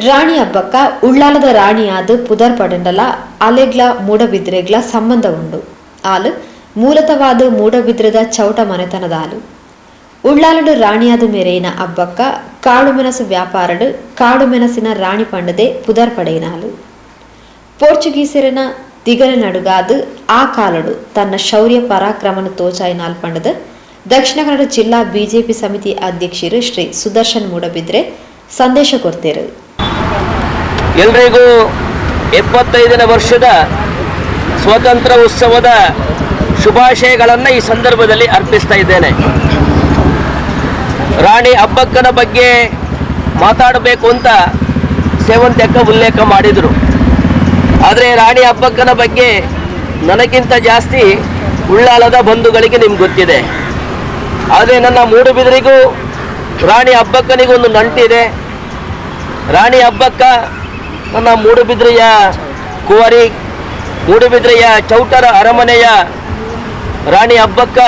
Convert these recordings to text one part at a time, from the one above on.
Rani Abbakka ಉಳ್ಳಾಲದ ರಾಣಿಯಾದ ಪುದರ್ ಪಡೆಂಡಲ ಅಲೆಗ್ಲ ಮೂಡಬಿದ್ರೆಗ್ಲ ಸಂಬಂಧ ಉಂಡು. ಆಲು ಮೂಲತವಾದ ಮೂಡಬಿದ್ರದ ಚೌಟ ಮನೆತನದಾಲು. ಉಳ್ಳಾಲಡು ರಾಣಿಯಾದ ಮೇರೆಯಿನ ಅಬ್ಬಕ್ಕ ಕಾಳುಮೆಣಸು ವ್ಯಾಪಾರಡು ಕಾಡುಮೆಣಸಿನ ರಾಣಿ ಪಂಡದೆ ಪುದರ್ ಪಡೆಯಿನಾಲು. ಪೋರ್ಚುಗೀಸರನ ದಿಗಲ ನಡುಗಾದು ಆ ಕಾಲಡು ತನ್ನ ಶೌರ್ಯ ಪರಾಕ್ರಮನ ತೋಚಾಯಿನಾಲ್ ಪಂಡದು ದಕ್ಷಿಣ ಕನ್ನಡ ಜಿಲ್ಲಾ ಬಿಜೆಪಿ ಸಮಿತಿ ಅಧ್ಯಕ್ಷರು ಶ್ರೀ ಸುದರ್ಶನ್ ಮೂಡಬಿದ್ರೆ ಸಂದೇಶ ಕೊಡ್ತೇರು. ಎಲ್ರಿಗೂ 75ನೇ ವರ್ಷದ ಸ್ವಾತಂತ್ರ್ಯ ಉತ್ಸವದ ಶುಭಾಶಯಗಳನ್ನು ಈ ಸಂದರ್ಭದಲ್ಲಿ ಅರ್ಪಿಸ್ತಾ ಇದ್ದೇನೆ. ರಾಣಿ ಅಬ್ಬಕ್ಕನ ಬಗ್ಗೆ ಮಾತಾಡಬೇಕು ಅಂತ ಸೇವಂತಿ ಅಕ್ಕ ಉಲ್ಲೇಖ ಮಾಡಿದರು. ಆದರೆ ರಾಣಿ ಅಬ್ಬಕ್ಕನ ಬಗ್ಗೆ ನನಗಿಂತ ಜಾಸ್ತಿ ಉಳ್ಳಾಲದ ಬಂಧುಗಳಿಗೆ ನಿಮ್ಗೆ ಗೊತ್ತಿದೆ. ಆದರೆ ನನ್ನ ಮೂಡುಬಿದಿರೆಗೂ ರಾಣಿ ಅಬ್ಬಕ್ಕನಿಗೂ ಒಂದು ನಂಟಿದೆ. ರಾಣಿ ಅಬ್ಬಕ್ಕ ನನ್ನ ಮೂಡುಬಿದಿರೆಯ ಕುವರಿ, ಮೂಡುಬಿದಿರೆಯ ಚೌಟರ ಅರಮನೆಯ ರಾಣಿ ಅಬ್ಬಕ್ಕ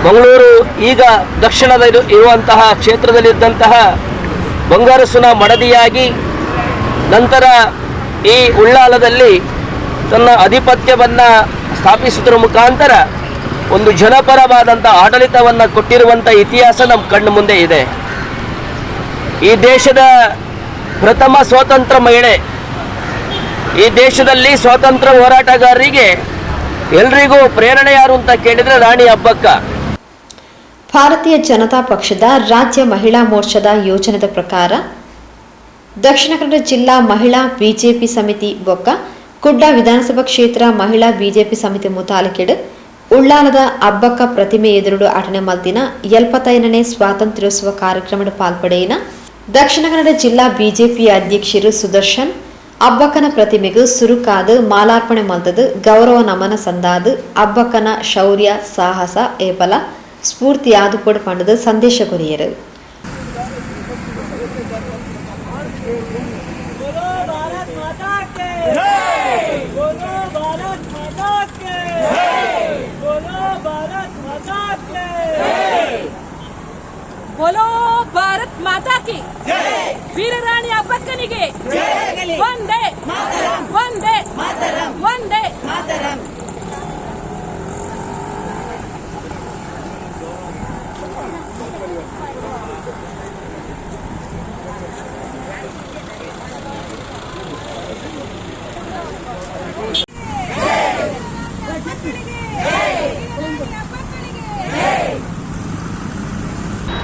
ಮಂಗಳೂರು ಈಗ ದಕ್ಷಿಣದ ಇರುವಂತಹ ಕ್ಷೇತ್ರದಲ್ಲಿದ್ದಂತಹ ಬಂಗಾರಸುನ ಮಡದಿಯಾಗಿ ನಂತರ ಈ ಉಳ್ಳಾಲದಲ್ಲಿ ತನ್ನ ಆಧಿಪತ್ಯವನ್ನು ಸ್ಥಾಪಿಸುವುದರ ಮುಖಾಂತರ ಒಂದು ಜನಪರವಾದಂಥ ಆಡಳಿತವನ್ನು ಕೊಟ್ಟಿರುವಂಥ ಇತಿಹಾಸ ನಮ್ಮ ಕಣ್ಣು ಮುಂದೆ ಇದೆ. ಈ ದೇಶದ ಪ್ರಥಮ ಸ್ವಾತಂತ್ರ್ಯ ಮಹಿಳೆ, ಈ ದೇಶದಲ್ಲಿ ಸ್ವಾತಂತ್ರ್ಯ ಹೋರಾಟಗಾರರಿಗೆ ಎಲ್ರಿಗೂ ಪ್ರೇರಣೆ ಯಾರು ಅಂತ ಕೇಳಿದರೆ ರಾಣಿ ಅಬ್ಬಕ್ಕ. ಭಾರತೀಯ ಜನತಾ ಪಕ್ಷದ ರಾಜ್ಯ ಮಹಿಳಾ ಮೋರ್ಚಾದ ಯೋಜನೆದ ಪ್ರಕಾರ ದಕ್ಷಿಣ ಕನ್ನಡ ಜಿಲ್ಲಾ ಮಹಿಳಾ ಬಿಜೆಪಿ ಸಮಿತಿ ಬೊಕ್ಕ ಕುಡ್ಲ ವಿಧಾನಸಭಾ ಕ್ಷೇತ್ರ ಮಹಿಳಾ ಬಿಜೆಪಿ ಸಮಿತಿ ಮುತಾಲಿಕೆಡ್ ಉಳ್ಳಾಲದ ಅಬ್ಬಕ್ಕ ಪ್ರತಿಮೆ ಎದುರುಡು ಅಟನೆ ಮಲ್ತಿನ 75ನೇ ಸ್ವಾತಂತ್ರ್ಯೋತ್ಸವ ಕಾರ್ಯಕ್ರಮದ ಪಾಲ್ಪಡೆಯಿನ ದಕ್ಷಿಣ ಕನ್ನಡ ಜಿಲ್ಲಾ ಬಿಜೆಪಿ ಅಧ್ಯಕ್ಷರು ಸುದರ್ಶನ್ ಅಬ್ಬಕ್ಕನ ಪ್ರತಿಮೆಗೂ ಸುರುಕಾದು ಮಾಲಾರ್ಪಣೆ ಮಲ್ತದು ಗೌರವ ನಮನ ಸಂದಾದು ಅಬ್ಬಕ್ಕನ ಶೌರ್ಯ ಸಾಹಸ ಏಪಲ ಸ್ಫೂರ್ತಿ ಆದುಪಡು ಪಂಡದು ಸಂದೇಶ ಕೊರಿಯರು. बोलो भारत माता के जय, बोलो भारत माता के जय, बोलो भारत माता के जय, बोलो ಭಾರತ್ ಮಾತಾ ಕಿ ಜೈ. ವೀರರಾಣಿ ಅಬ್ಬಕ್ಕನಿಗೆ ಒಂದೇ ಒಂದೇ ಒಂದೇ.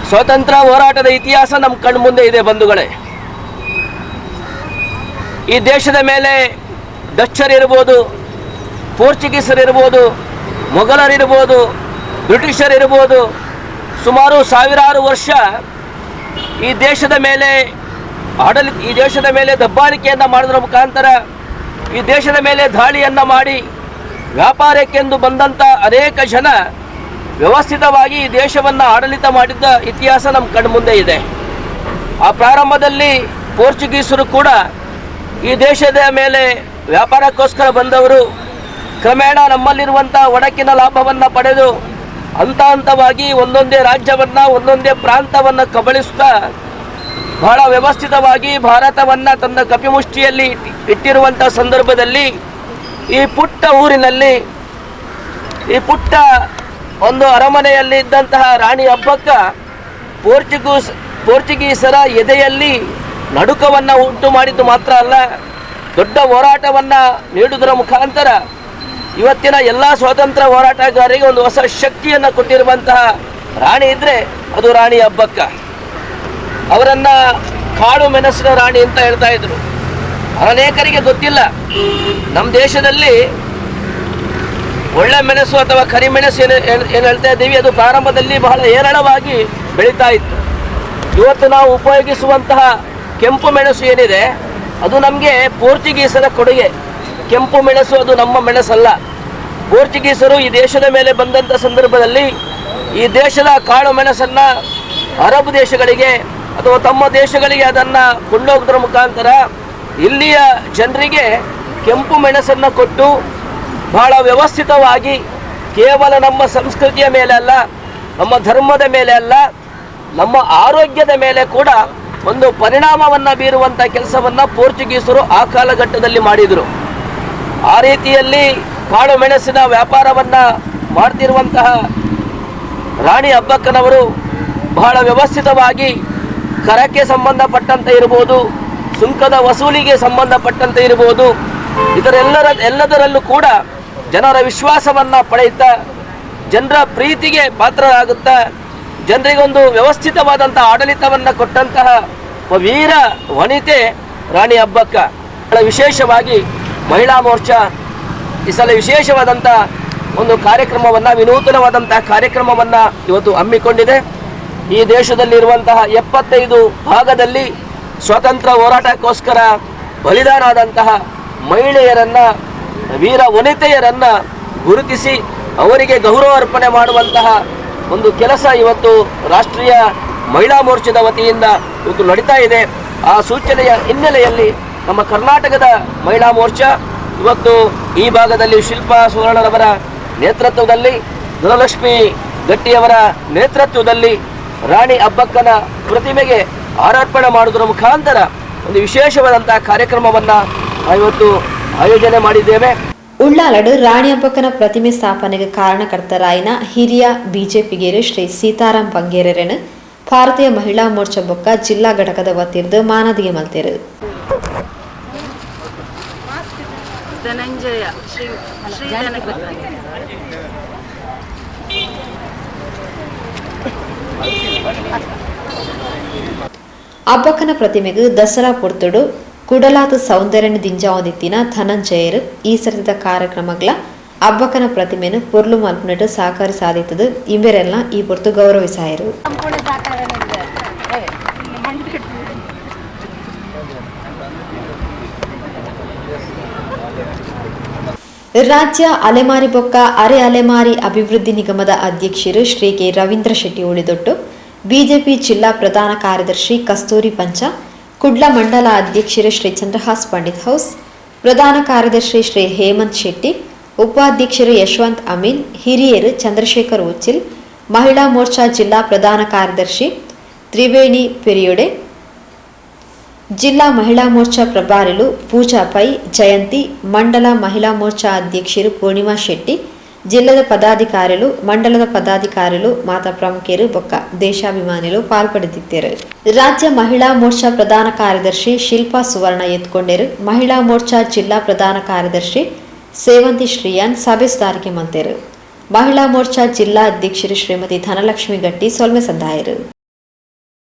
ಸ್ವಾತಂತ್ರ್ಯ ಹೋರಾಟದ ಇತಿಹಾಸ ನಮ್ಮ ಕಣ್ಣು ಮುಂದೆ ಇದೆ ಬಂಧುಗಳೇ. ಈ ದೇಶದ ಮೇಲೆ ಡಚ್ಚರಿರ್ಬೋದು, ಪೋರ್ಚುಗೀಸರಿರ್ಬೋದು, ಮೊಘಲರಿರ್ಬೋದು, ಬ್ರಿಟಿಷರಿರ್ಬೋದು, ಸುಮಾರು ಸಾವಿರಾರು ವರ್ಷ ಈ ದೇಶದ ಮೇಲೆ ಆಡಳಿತ, ಈ ದೇಶದ ಮೇಲೆ ದಬ್ಬಾಳಿಕೆಯನ್ನು ಮಾಡೋದ್ರ ಮುಖಾಂತರ ಈ ದೇಶದ ಮೇಲೆ ದಾಳಿಯನ್ನು ಮಾಡಿ ವ್ಯಾಪಾರಕ್ಕೆಂದು ಬಂದಂಥ ಅನೇಕ ಜನ ವ್ಯವಸ್ಥಿತವಾಗಿ ಈ ದೇಶವನ್ನು ಆಡಳಿತ ಮಾಡಿದ್ದ ಇತಿಹಾಸ ನಮ್ಮ ಕಣ್ಮುಂದೆ ಇದೆ. ಆ ಪ್ರಾರಂಭದಲ್ಲಿ ಪೋರ್ಚುಗೀಸರು ಕೂಡ ಈ ದೇಶದ ಮೇಲೆ ವ್ಯಾಪಾರಕ್ಕೋಸ್ಕರ ಬಂದವರು ಕ್ರಮೇಣ ನಮ್ಮಲ್ಲಿರುವಂಥ ಒಡಕಿನ ಲಾಭವನ್ನು ಪಡೆದು ಹಂತ ಹಂತವಾಗಿ ಒಂದೊಂದೇ ರಾಜ್ಯವನ್ನು, ಒಂದೊಂದೇ ಪ್ರಾಂತವನ್ನು ಕಬಳಿಸುತ್ತಾ ಬಹಳ ವ್ಯವಸ್ಥಿತವಾಗಿ ಭಾರತವನ್ನು ತನ್ನ ಕಪಿಮುಷ್ಟಿಯಲ್ಲಿ ಇಟ್ಟಿರುವಂಥ ಸಂದರ್ಭದಲ್ಲಿ ಈ ಪುಟ್ಟ ಊರಿನಲ್ಲಿ, ಈ ಪುಟ್ಟ ಒಂದು ಅರಮನೆಯಲ್ಲಿ ಇದ್ದಂತಹ ರಾಣಿ ಅಬ್ಬಕ್ಕ ಪೋರ್ಚುಗೀಸರ ಎದೆಯಲ್ಲಿ ನಡುಕವನ್ನು ಉಂಟು ಮಾಡಿದ್ದು ಮಾತ್ರ ಅಲ್ಲ, ದೊಡ್ಡ ಹೋರಾಟವನ್ನು ನೀಡುವುದರ ಮುಖಾಂತರ ಇವತ್ತಿನ ಎಲ್ಲ ಸ್ವಾತಂತ್ರ್ಯ ಹೋರಾಟಗಾರರಿಗೆ ಒಂದು ಹೊಸ ಶಕ್ತಿಯನ್ನು ಕೊಟ್ಟಿರುವಂತಹ ರಾಣಿ ಇದ್ದರೆ ಅದು ರಾಣಿ ಅಬ್ಬಕ್ಕ. ಅವರನ್ನು ಕಾಡು ಮೆಣಸಿನ ರಾಣಿ ಅಂತ ಹೇಳ್ತಾ ಇದ್ರು. ಅನೇಕರಿಗೆ ಗೊತ್ತಿಲ್ಲ, ನಮ್ಮ ದೇಶದಲ್ಲಿ ಒಳ್ಳೆ ಮೆಣಸು ಅಥವಾ ಕರಿಮೆಣಸು ಏನು ಏನು ಹೇಳ್ತಾ ಇದ್ದೀವಿ, ಅದು ಪ್ರಾರಂಭದಲ್ಲಿ ಬಹಳ ಹೇರಳವಾಗಿ ಬೆಳೀತಾ ಇತ್ತು. ಇವತ್ತು ನಾವು ಉಪಯೋಗಿಸುವಂತಹ ಕೆಂಪು ಮೆಣಸು ಏನಿದೆ ಅದು ನಮಗೆ ಪೋರ್ಚುಗೀಸರ ಕೊಡುಗೆ. ಕೆಂಪು ಮೆಣಸು ಅದು ನಮ್ಮ ಮೆಣಸಲ್ಲ. ಪೋರ್ಚುಗೀಸರು ಈ ದೇಶದ ಮೇಲೆ ಬಂದಂಥ ಸಂದರ್ಭದಲ್ಲಿ ಈ ದೇಶದ ಕಾಳು ಮೆಣಸನ್ನು ಅರಬ್ ದೇಶಗಳಿಗೆ ಅಥವಾ ತಮ್ಮ ದೇಶಗಳಿಗೆ ಅದನ್ನು ಕೊಂಡೋಗೋದ್ರ ಮುಖಾಂತರ ಇಲ್ಲಿಯ ಜನರಿಗೆ ಕೆಂಪು ಮೆಣಸನ್ನು ಕೊಟ್ಟು ಬಹಳ ವ್ಯವಸ್ಥಿತವಾಗಿ ಕೇವಲ ನಮ್ಮ ಸಂಸ್ಕೃತಿಯ ಮೇಲೆ ಅಲ್ಲ, ನಮ್ಮ ಧರ್ಮದ ಮೇಲೆ ಅಲ್ಲ, ನಮ್ಮ ಆರೋಗ್ಯದ ಮೇಲೆ ಕೂಡ ಒಂದು ಪರಿಣಾಮವನ್ನು ಬೀರುವಂಥ ಕೆಲಸವನ್ನು ಪೋರ್ಚುಗೀಸರು ಆ ಕಾಲಘಟ್ಟದಲ್ಲಿ ಮಾಡಿದರು. ಆ ರೀತಿಯಲ್ಲಿ ಕಾಳು ಮೆಣಸಿನ ವ್ಯಾಪಾರವನ್ನು ಮಾಡ್ತಿರುವಂತಹ ರಾಣಿ ಅಬ್ಬಕ್ಕನವರು ಬಹಳ ವ್ಯವಸ್ಥಿತವಾಗಿ ಕರಕ್ಕೆ ಸಂಬಂಧಪಟ್ಟಂತೆ ಇರ್ಬೋದು, ಸುಂಕದ ವಸೂಲಿಗೆ ಸಂಬಂಧಪಟ್ಟಂತೆ ಇರ್ಬೋದು, ಇದರೆಲ್ಲದರಲ್ಲೂ ಕೂಡ ಜನರ ವಿಶ್ವಾಸವನ್ನು ಪಡೆಯುತ್ತಾ, ಜನರ ಪ್ರೀತಿಗೆ ಪಾತ್ರರಾಗುತ್ತಾ, ಜನರಿಗೊಂದು ವ್ಯವಸ್ಥಿತವಾದಂಥ ಆಡಳಿತವನ್ನು ಕೊಟ್ಟಂತಹ ವೀರ ವನಿತೆ ರಾಣಿ ಅಬ್ಬಕ್ಕ. ವಿಶೇಷವಾಗಿ ಮಹಿಳಾ ಮೋರ್ಚಾ ಈ ಸಲ ವಿಶೇಷವಾದಂಥ ಒಂದು ಕಾರ್ಯಕ್ರಮವನ್ನು, ವಿನೂತನವಾದಂತಹ ಕಾರ್ಯಕ್ರಮವನ್ನು ಇವತ್ತು ಹಮ್ಮಿಕೊಂಡಿದೆ. ಈ ದೇಶದಲ್ಲಿರುವಂತಹ 75 ಭಾಗದಲ್ಲಿ ಸ್ವಾತಂತ್ರ್ಯ ಹೋರಾಟಕ್ಕೋಸ್ಕರ ಬಲಿದಾನ ಆದಂತಹ ಮಹಿಳೆಯರನ್ನು, ವೀರ ವನಿತೆಯರನ್ನು ಗುರುತಿಸಿ ಅವರಿಗೆ ಗೌರವ ಅರ್ಪಣೆ ಮಾಡುವಂತಹ ಒಂದು ಕೆಲಸ ಇವತ್ತು ರಾಷ್ಟ್ರೀಯ ಮಹಿಳಾ ಮೋರ್ಚಾದ ವತಿಯಿಂದ ಇವತ್ತು ನಡೀತಾ ಇದೆ. ಆ ಸೂಚನೆಯ ಹಿನ್ನೆಲೆಯಲ್ಲಿ ನಮ್ಮ ಕರ್ನಾಟಕದ ಮಹಿಳಾ ಮೋರ್ಚಾ ಇವತ್ತು ಈ ಭಾಗದಲ್ಲಿ ಶಿಲ್ಪಾ ಸುವರ್ಣರವರ ನೇತೃತ್ವದಲ್ಲಿ, ಧನಲಕ್ಷ್ಮಿ ಗಟ್ಟಿಯವರ ನೇತೃತ್ವದಲ್ಲಿ ರಾಣಿ ಅಬ್ಬಕ್ಕನ ಪ್ರತಿಮೆಗೆ ಆರಾರ್ಪಣೆ ಮಾಡುವುದರ ಮುಖಾಂತರ ಒಂದು ವಿಶೇಷವಾದಂತಹ ಕಾರ್ಯಕ್ರಮವನ್ನು ಇವತ್ತು ಆಯೋಜನೆ ಮಾಡಿದ್ದೇವೆ. ಉಳ್ಳಾಲಡು ರಾಣಿ ಅಬ್ಬಕ್ಕನ ಪ್ರತಿಮೆ ಸ್ಥಾಪನೆಗೆ ಕಾರಣಕರ್ತರಾಯಿನ ಹಿರಿಯ ಬಿಜೆಪಿಗೇರು ಶ್ರೀ ಸೀತಾರಾಮ್ ಬಂಗೇರರೇನು ಭಾರತೀಯ ಮಹಿಳಾ ಮೋರ್ಚಾ ಬೊಕ್ಕ ಜಿಲ್ಲಾ ಘಟಕದ ವತಿರ್ದು ಮಾನದಿಗೆ ಮಲ್ತೇರು. ಧನಂಜಯ ಶ್ರೀ ಶ್ರೀ ಅಬ್ಬಕ್ಕನ ಪ್ರತಿಮೆಗೆ ದಸರಾ ಪೊರ್ತುಡು ಕುಡಲಾದ ಸೌಂದರ್ಯನ ದಿಂಜಾವೊಂದಿತ್ತಿನ ಧನಂಜಯರು ಈ ಸರಿದ ಕಾರ್ಯಕ್ರಮಗಳ ಅಬ್ಬಕ್ಕನ ಪ್ರತಿಮೆನು ಪೊರ್ಲು ಮಲ್ಪನೆಟ್ ಸಹಕಾರಿ ಸಾಧಿತದು ಇಂಬೆರೆಲ್ಲ ಈ ಪೊರ್ತು ಗೌರವಿಸಾಯರು. ರಾಜ್ಯ ಅಲೆಮಾರಿ ಬೊಕ್ಕ ಅರೆ ಅಲೆಮಾರಿ ಅಭಿವೃದ್ಧಿ ನಿಗಮದ ಅಧ್ಯಕ್ಷರು ಶ್ರೀ ಕೆ ರವೀಂದ್ರ ಶೆಟ್ಟಿ ಉಳಿದೊಟ್ಟು, ಬಿಜೆಪಿ ಜಿಲ್ಲಾ ಪ್ರಧಾನ ಕಾರ್ಯದರ್ಶಿ ಕಸ್ತೂರಿ ಪಂಚ, ಕುಡ್ಲ ಮಂಡಲ ಅಧ್ಯಕ್ಷರು ಶ್ರೀ ಚಂದ್ರಹಾಸ್ ಪಂಡಿತ್ ಹೌಸ್, ಪ್ರಧಾನ ಕಾರ್ಯದರ್ಶಿ ಶ್ರೀ ಹೇಮಂತ್ ಶೆಟ್ಟಿ, ಉಪಾಧ್ಯಕ್ಷರು ಯಶವಂತ್ ಅಮೀನ್, ಹಿರಿಯರು ಚಂದ್ರಶೇಖರ್ ಉಚ್ಚಿಲ್, ಮಹಿಳಾ ಮೋರ್ಚಾ ಜಿಲ್ಲಾ ಪ್ರಧಾನ ಕಾರ್ಯದರ್ಶಿ ತ್ರಿವೇಣಿ ಪೆರಿಯೊಡೆ, ಜಿಲ್ಲಾ ಮಹಿಳಾ ಮೋರ್ಚಾ ಪ್ರಭಾರಿಲು ಪೂಜಾ ಪೈ ಜಯಂತಿ, ಮಂಡಲ ಮಹಿಳಾ ಮೋರ್ಚಾ ಅಧ್ಯಕ್ಷರು ಪೂರ್ಣಿಮಾ ಶೆಟ್ಟಿ, ಜಿಲ್ಲದ ಪದಾಧಿಕಾರಿಲು, ಮಂಡಲದ ಪದಾಧಿಕಾರಿಲು, ಮಾತಾ ಪ್ರಮುಖರು ಬೊಕ್ಕ ದೇಶಾಭಿಮಾನಿಲು ಪಾಲ್ಪಡೆದಿದ್ದರು. ರಾಜ್ಯ ಮಹಿಳಾ ಮೋರ್ಚಾ ಪ್ರಧಾನ ಕಾರ್ಯದರ್ಶಿ ಶಿಲ್ಪಾ ಸುವರ್ಣ ಎತ್ಕೊಂಡರು. ಮಹಿಳಾ ಮೋರ್ಚಾ ಜಿಲ್ಲಾ ಪ್ರಧಾನ ಕಾರ್ಯದರ್ಶಿ ಸೇವಂತಿ ಶ್ರೀಯಾನ್ ಸಭೆ ಸುಧಾರಿಕೆ ಮಂತೆರು. ಮಹಿಳಾ ಮೋರ್ಚಾ ಜಿಲ್ಲಾ ಅಧ್ಯಕ್ಷರು ಶ್ರೀಮತಿ ಧನಲಕ್ಷ್ಮಿ ಗಟ್ಟಿ ಸೊಲ್ಮೆ ಸಂದಾಯರು.